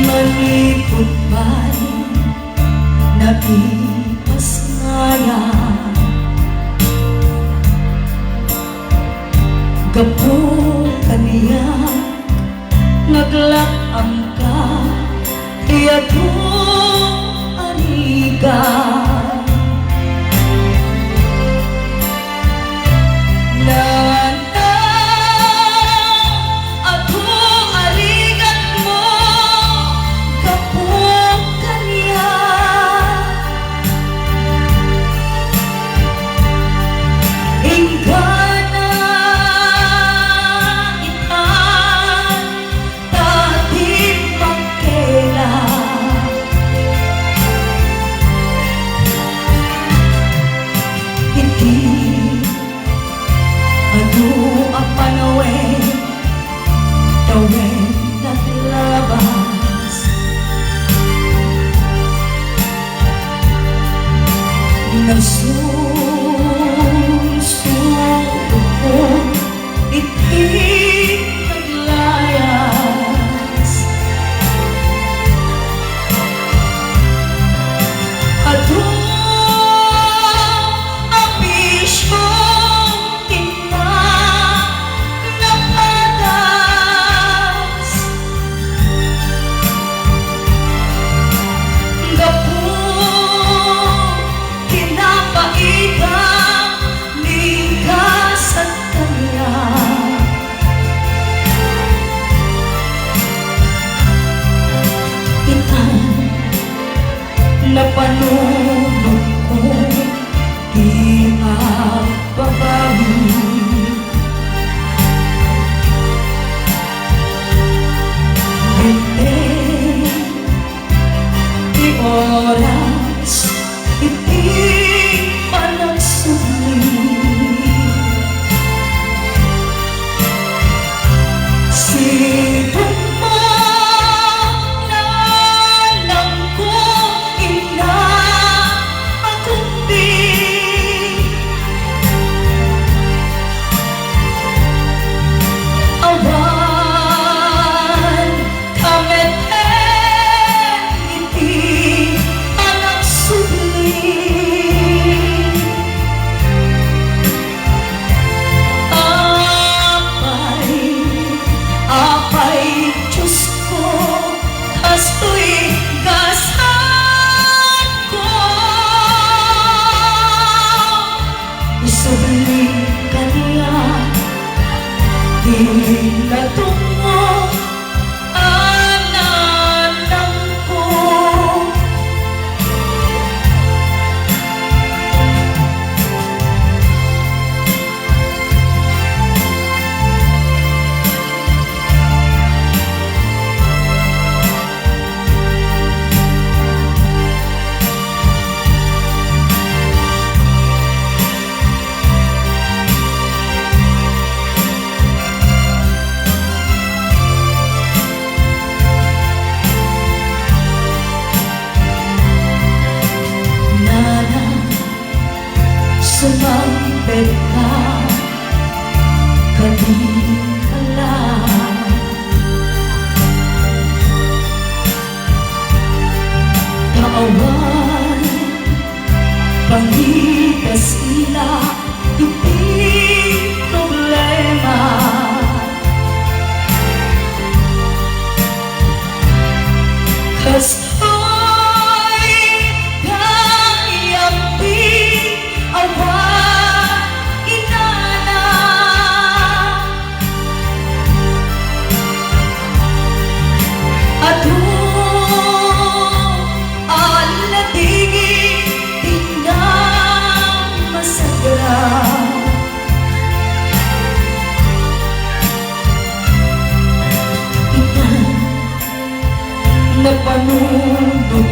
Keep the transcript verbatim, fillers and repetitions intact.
Manipud pay naipasngayam. Gapu kaniak, naglak-amka ti adu a rigat. Nana, adu a rigatmo gapu kaniak. Inggana itan ta diak makela. Iti adu a panawen, tawen naglabas. Nasunsurotkon iti naglayas. Adu a bisio ti napadas. Gapu ti napaitam ni kasat kaniak. Itan, napanunotko ti agbabawi. Dimteng ti oras iti panagsubli. Sidongmo, nanangko, inna, agumpi. Awan ka met iti panagsubli. Apay, apay, Diosko, kastoy gasatko. Isubli kaniak ti natungnga a nanangko. Nana, sumangpetka kadi ala. Ta awan pangidasila iti problema. Kastoy gayam ti awan inana. Adu a ladingit ti namasagra. Itan, napanunot